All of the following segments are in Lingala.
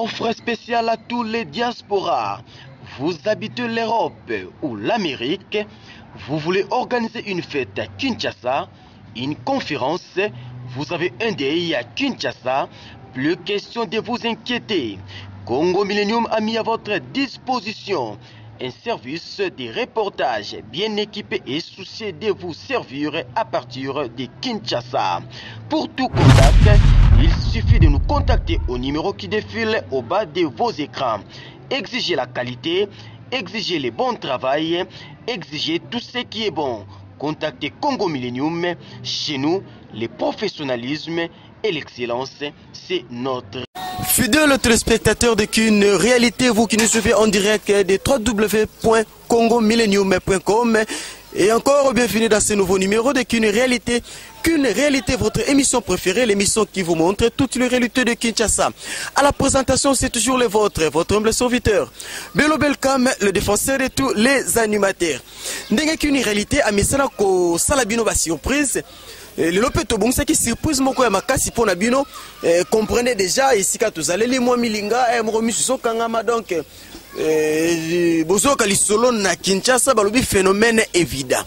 Offre spéciale à tous les diasporas. Vous habitez l'Europe ou l'Amérique, vous voulez organiser une fête à Kinshasa, une conférence, vous avez un DI à Kinshasa, plus question de vous inquiéter. Congo Millennium a mis à votre disposition un service de reportage bien équipé et soucieux de vous servir à partir de Kinshasa. Pour tout contact, il suffit de nous contacter au numéro qui défile au bas de vos écrans. Exigez la qualité, exigez le bon travail, exigez tout ce qui est bon. Contactez Congo Millennium. Chez nous, le professionnalisme et l'excellence, c'est notre. Fidèles téléspectateurs de Qu'une Réalité, vous qui nous suivez en direct de www.congomillennium.com et encore bienvenue dans ce nouveau numéro de Qu'une Réalité. Qu'une Réalité, votre émission préférée, l'émission qui vous montre toutes les réalités de Kinshasa. À la présentation, c'est toujours le vôtre, votre humble serviteur, Belo Belkam, le défenseur de tous les animateurs. Ndenge Qu'une Réalité, amesana kosala bino ba surprise. Lelo mpe tobongisaki surprise moko ya makasi mpo na bino. Comprenez déjà esika tozaleli mwa milinga moko misu ezokangama. Donc bozoyoka lisolo na Kinshasa, balobi phénomène evida.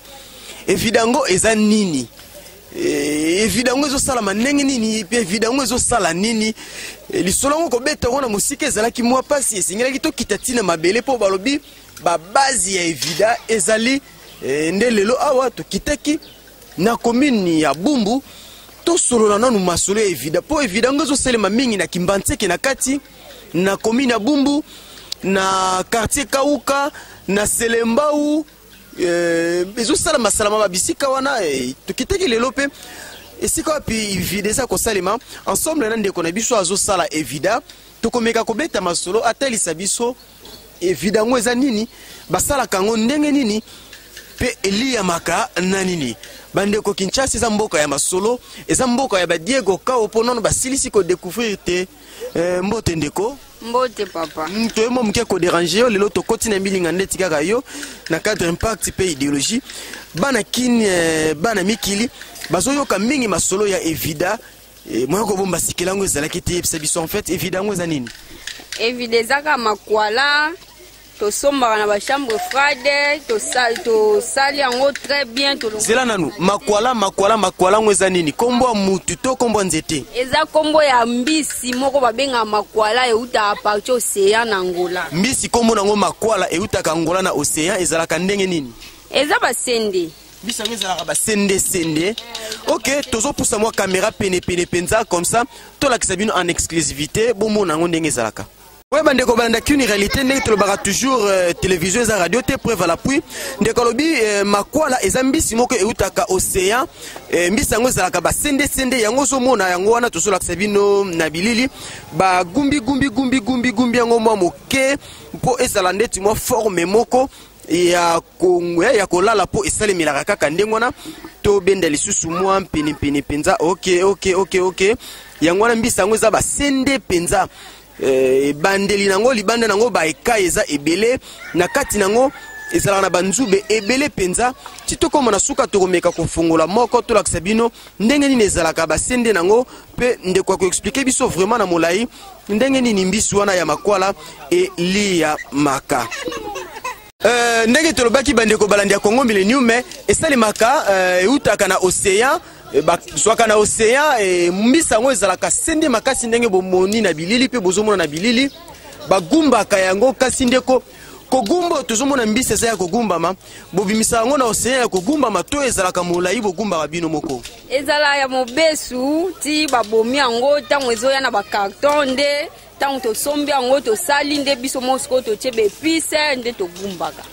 Evida yango eza nini? Evida yango ezosalama ndenge nini? Mpe evida yango ezosala nini? Lisolo yango kobeta yango na mosika ezalaki mwa mpasi, esengelaki tokita ntina mabele mpo balobi babase ya evida ezali. Nde lelo awa tokitaki na commune ya Bumbu, tosolola nanu masolo ya evida, mpo evida yango ezosalema mingi na Kimbanseke, na kati na commune ya Bumbu, na quartier Kauka, na Selembao. Ezosalama salama babisika wana. Tokitaki lelo mpe esika wapi evida eza kosalema ensemble na ndeko na biso azosala evida. Tokomeka kobeta masolo, atalisa biso evida yango eza nini, basalaka yango ndenge nini, mpe eliyamaka na nini. Bandeko, Kinshasa eza mboka ya masolo, eza mboka ya badiego kao mpo nano basilisi kodécouvrir te. Mbote ndeko. Mbote papa. Toyemo moke kodéranger yo. Lelo tokoti na milinga ndeti kaka yo na cadre impact mpe idéologie. Bana Kini, bana mikili bazoyoka mingi masolo ya evida. Moya kobomba sikela yango ezalaki te. Yebisa biso en fait, evida yango eza nini? Evida eza kaka makwala tosombaka na bachambre froide, tosali yango très bien. Zela nanu, makwala, makwala, makwala yango eza nini? Kombo ya mutu to kombo ya nzete? Eza kombo ya mbisi moko babengaka makwala, eutaka partie océan na Angola. Mbisi kombo nango makwala, eutaka Angola na océan. Ezalaka ndenge nini? Eza basende. Mbisi yango ezalaka basende-sende. Ok, tozopusa mwa caméra penepene mpenza, comme ça tolakisa bino en exclusivité, bomona yango ndenge ezalaka. Oyo bandeko balandaki Une Réalité, ndenge tolobaka toujours, télévision eza radio te, preuve à l'appui. Ndeko alobi makwala eza mbisi moko eutaka océan. Mbisi yango ezalaka basendesende, yango ozomona yango wana tozolakisa bino na bilili. Bagumbi gumbi gumbi gumbi gumbi yango mwa moke mpo ezala ndeti mwa forme moko ya kolala, mpo esalemelaka kaka ndenge wana. Tobenda lisusu mwa mpenempene mpenza. Ok, yango wana mbisi yango eza basende mpenza. Ebandeli nango, libanda nango baekai eza ebele, na kati nango ezalaka na banzube ebele mpenza. Ti tokóma na suka, tokomeka kofungola moko, tolakisa bino ndenge nini ezalaka basende nango, mpe ndeko akoexpliquer biso vraiment na molai ndenge nini mbisi wana ya makwala eliyamaka. Ndenge tolobaki, bandeko balandi ya Congo Millennium, esalemaka eutaka na océan, bazwaka na océan. Mbisi yango ezalaka sende makasi ndenge bomoni na bilili mpe bozomona na bilili. Bagumbaka yango. Kasi ndeko, kogumba oyo tozomona, mbisi eza ya kogumbama, bobimisa yango na océan ya kogumbama to ezalaka molai, bogumbaka bino moko? Ezala ya mobesu ti babomi yango. Ntango ezoya na bacarton, nde ntango tosombi yango, tosali nde biso moko. Sikoyo totie baépices nde togumbaka.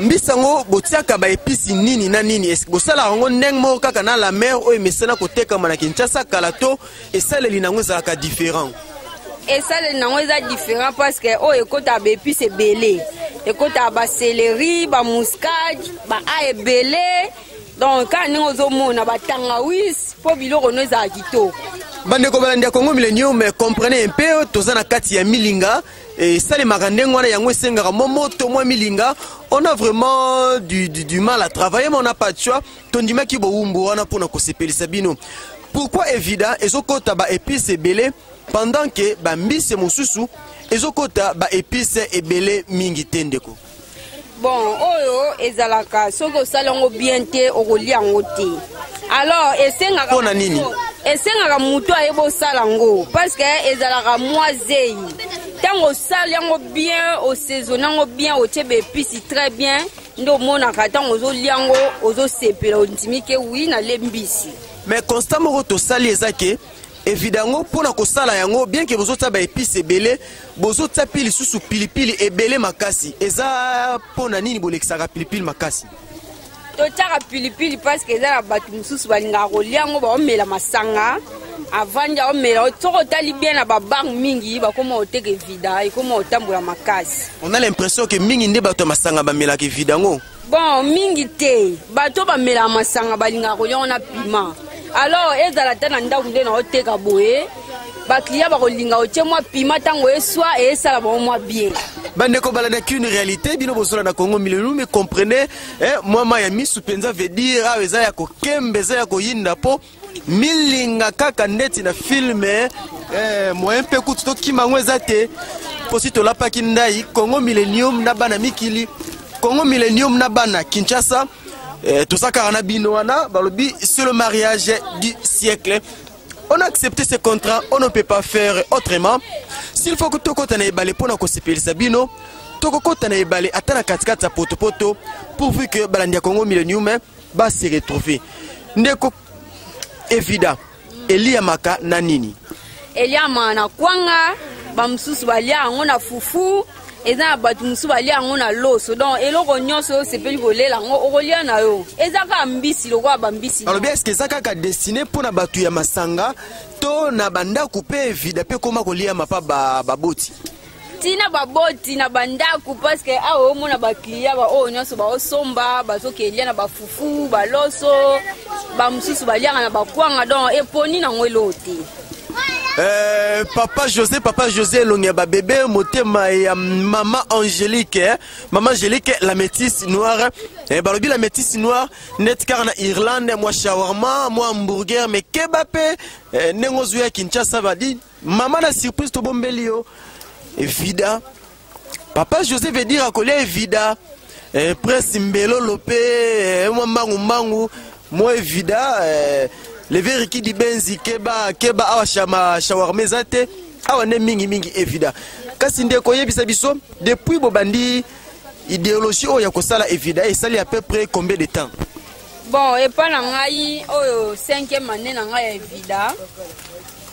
Mbisi yango botiaka baépices nini na nini? Est bosalaka yango ndenge moko kaka na la mer oyo emesana kotekama na Kinshasa kala, to esaleli nango ezalaka différent? Esaleli nango eza différent, parce que oyo ekotaka baépices ebele, ekotaka bacéleri, bamuscade, baa ebele. Donc kaka ndenge ozomona, batangawisi mpo biloko no ezala kitoko. Bandeko balandi ya Congo Millennium, comprenez un peu, toza na kati ya milinga. Esalemaka ndenge wana, yango esengaka mwa moto, mwa milinga. On a vraiment du mal à travailler, mais on n'a pas de choix. Tondimaki bowumbu wana mpona kosepelisa bino. Pourquoi evida ezokɔta baépices ebele? Pendant que bambisi mosusu ezokota baépice ebele mingi te, ndeko. Bon, oyo ezalaka, soki osali yango bien te, okolia yango te. Alors esengaka Mpo na nini? Esengaka motu ayeba osala yango, parce que ezalaka mwa zei. Ntango osali yango bien, osaisonne yango bien, otie baépice très bien, nde omonaka ntango ozolia yango, ozosepela, ondimi ke oui, nalie mbisi. Mais constat moko tosali eza ke evida yango, mpona kosala yango bien ke bozotia baépice ebele, bozotia mpe lisusu pilipili ebele makasi. Eza mpona nini bolekisaka pilipili makasi? Totiaka pilipili parce que eza na bato mosusu balingaka kolia yango, baomela masanga, avandi aomela. Soki otali bien, na babanque mingi bakoma koteka evida, ekoma kotambola makasi. On a l'impression ke mingi nde bato ya masanga bamelaka evida yango. Bon, mingi te. Bato bamelaka masanga balingaka kolia yango na piment. Alors ezala te na ndako nde na oteka boye, baclient bakolinga otie mwa piment ntango eswa eyesala bango mwa bien. Bandeko balandaki une réalité, bino bozola na Congo Millennium, mais comprenez, eh, mwa mai ya misu mpenza, veut dire awa eza ya kokemba, eza ya koyinda, mpo milinga kaka ndeti na film, eh, moyen mpe kutu tokima yango eza te, mpo si tolapaki ndai Congo Millennium na bana mikili, Congo Millennium na bana Kinshasa, eh, toza kaka na bino wana. Balobi c'est le mariage du siècle. On a accepté ce contrat, on ne peut pas faire autrement. S'il faut que tokota na ebale mpona kosepelisa bino, tokokota na ebale, ata na katikati ya potopoto, pourvu que balandi ya Congo Millennium base retrouver. Ndeko, evida eliamaka na nini? Eliamaka na kwanga, bamosusu balia yango na fufu, eza na bato mosusu balia yango na loso. Donc eloko nyonso oyo osepeli kolela yango, okolia na yo. Eza kaka mbisi lokola bambisi. Alobi, est-ce eza kaka destiné mpona bato ya masanga to na bandako mpe evida mpe koma koliama mpa baboti? Ntina baboti na bandako, parce que awa omona baclient baoyo nyonso baosomba, bazokelia na bafufu, baloso, bamosusu baliaka na bakwanga. Donc eponi nango eloko te. Papa José, papa José, elongi ya babebe, motema ya mama Angélique, eh? Mama Angélique, la métisse noire, eh, balobi la métisse noire neti kaka na Irlande, mwa shawarma, mwa hamburger, mais keba mpe, eh, ndenge ozwi ya Kinshasa, badi mama na surprise tobombeli yo evida. Papa José veut dire akolia evida, eh, Prince Mbelolo mpe, eh, mwa mbangu mbangu mwa evida, eh, leveriki dibenzi. Keba, keba, awa shama shawarma eza te, awa nde mingimingi evida. Kasi ndeko, oyebisa biso, depuis bobandi idéologie oyo ya kosala evida, esali à peu près combien de temps? Bon, epa na ngai oyo 5e année na ngai ya evida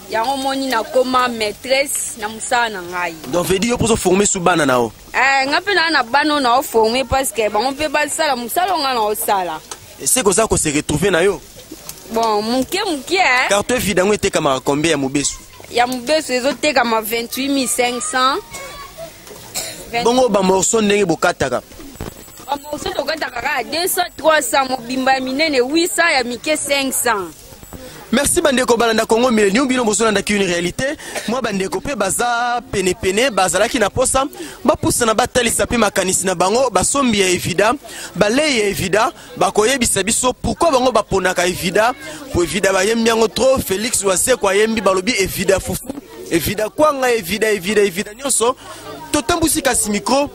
yango. Moni nakoma maîtresse na mosala na ngai. Donc veut dire yo mpozo former su bana na yo? Eh, nga mpe naa na bana oyo naoforme, parce que bango mpe basala mosala oyo ngai naosala. Eseke oza kose retrouver na yo? Bon, moke moke, eh. Carton evida yango etekamaka combien ya mobesu? Ya mobesu ezotekama 28 500. Bongo bamorceau, ndenge bokataka? Bamorceau tokataka kaka 200, 300 mobimba. Ya minene 800, ya mike 500. Merci bandeko balanda Congo Millennium, bino bozolandaki une réalité. Mwa bandeko mpe baza penepene, bazalaki na posa bapusana, batalisa mpe makanisi na bango. Basombi ya evida, balei ya evida, bakoyebisa biso pourquoi bango baponaka evida, po evida bayembi yango trop. Félix Waseko ayembi, balobi evida fufu, evida kwanga, evida, evida, evida nyonso. Totambusi kasi micro,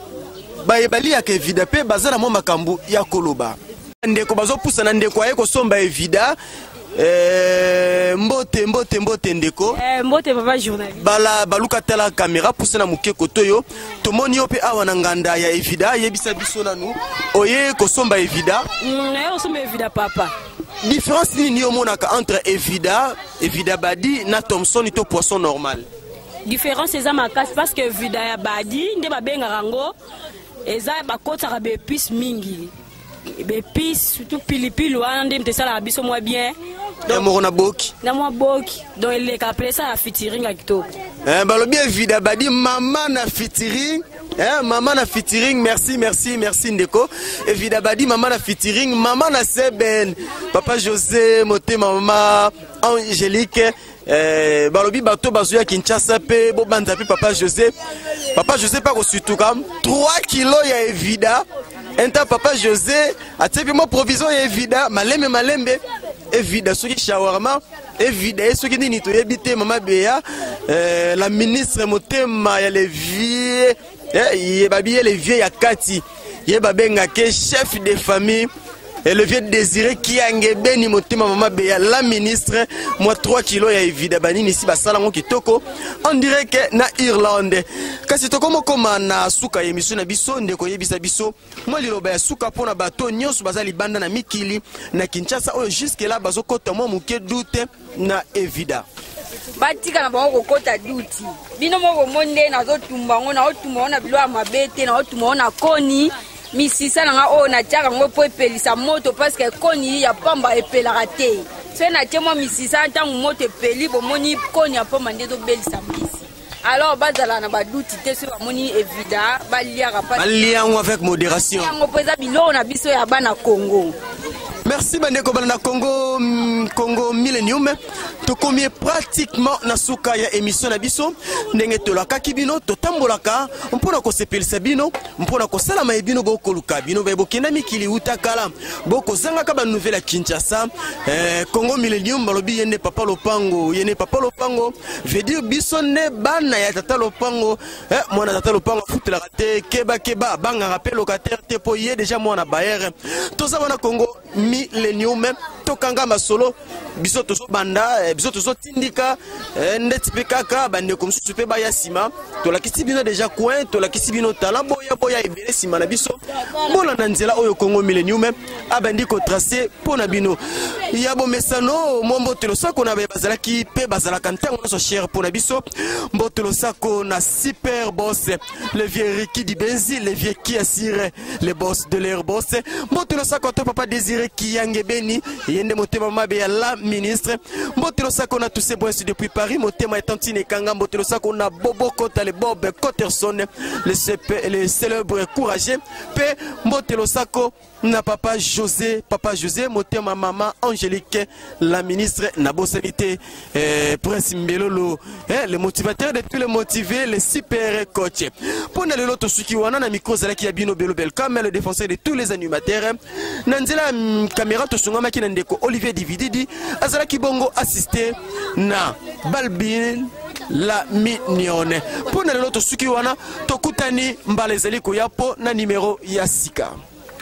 baye baliaka evida mpe baza na mwa makambo ya koloba. Ndeko bazopusana, ndeko aye kosomba evida. Eh, mbote, mbote, mbote ndeko. Eh, mbote papa journaliste. Bala baluka, tala caméra, pusa na moke koto oyo tomoni yo mpe awa na nganda ya evida. Yebisa biso nanu, oye kosomba evida? Naye kosomba evida, papa. Différence nini yo omonaka entre evida, evida badi na thomson to poisson normal? Différence eza makasi, parce que evida ya badi nde babengaka yango, eza bakotisaka baépice mingi, baépice surtout pilipili wana nde moto esalaka biso mwa bien. Ya moko na boki. Na mwa boki, donc eleka mpe esala featuring ya kitoko. Eh, balobi evida badi mama na featuring. Eh, mama na featuring. Merci, merci, merci ndeko. Evida badi mama na featuring, mama na seben, papa José, motema mama Angélique. Eh, balobi bato bazoya Kinshasa mpe bobanza mpe papa José. Papa José mpe akosituka 3 kilo ya evida enta. Papa José atie mpe mwa provision ya evida, malembe malembe evida soki shawarma. Evida ye soki nini toyebi te. Mama Beya, la ministre, motema ya le vieux, ye babi ye le vieux ya kati, ye babengake chef de famille, et le vieux Désiré Kiange Beni, motema mama Beya la ministre, mwa 3 kilo ya evida banini si basala ngo kitoko en direct na Irlande. Kasi tokomokoma na suka ya émission na biso. Ndeko, yebisa biso mwa liloba ya suka mpona bato nyonso baza libanda na mikili, na Kinshasa, oyo jusque là bazokota mwa moke doute na evida. Batika na bango kokota doute. Bino moko bomoni nde nazotumba yango, naotumba yango na biloko ya mabe te, naotumba yango na koni misisa na nga oyo natiaka yango mpo epelisa moto, parce que koni ya pamba epelaka te. Soki natie mwa misisa, ntango moto epeli, bomoni koni ya pamba nde ezobelisa mbisi. Alors bazala na badoute te, soki bamoni evida, baliaka. Balia yango avec modération. Yango mpo eza biloko na biso ya bana Congo. Merci bandeko balanda Congo, Congo Millennium. Tokomi pratiquement na suka ya émission na biso. Ndenge tolakaki bino, totambolaka mpona kosepelisa bino, mpona kosalama ye bino bokoluka, bino baye bokenda mikili uta kala, bokozangaka banouvelle ya Kinshasa. Congo Millennium balobi ye nde papa lopango, ye nde papa lopango, veut dire biso nde bana ya tata lopango. Mwana tata lopango afutelaka te, kebakeba, abangaka mpe locataire te, mpo ye déjà mwana bayere. Toza wana Congo Millennium, tokanga masolo. Biso tozobanda, biso tozotindika, ndeti mpe kaka bandeko mosusu mpe baya nsima. Tolakisi bino déjà coin, tolakisi bino tala, boya boya ebele nsima na biso, bolanda nzela oyo Congo Millennium abandi kotracer mpo na bino ya bomesano. Mwa mbote losako na baye bazalaki mpe bazalaka ntango nyonso chere mpo na biso. Mbote losako na super boss, le vieux Riki Dibenzi, le vieux qui assire le boss de leur boss. Mbote losako to papa Désiré Kiyange Beni, ye nde motema mabe ya la ministre. Mbote losako na tous boss depuis Paris, motema etantine ekanga. Mbote losako na Bobo Kota, le Bob Coterson, le célèbre courageux. Mpe mbote losako na papa José, papa José, motema mama Angélique la ministre. Nabosani te Prince Mbelolo, le motivateur de tous les motivés, le super coach. Mpo na lelo tosuki wana. Na micro ezalaki ya bino Belo Belcam, le défenseur de tous les animateurs. Na nzela ya caméra tosungamaki na ndeko Olivier Divididi, azalaki bongo assisté na Balbin la mignonne. Mpo na lelo tosuki wana, tokutani mbala ezali koya mpo na nimero ya sika.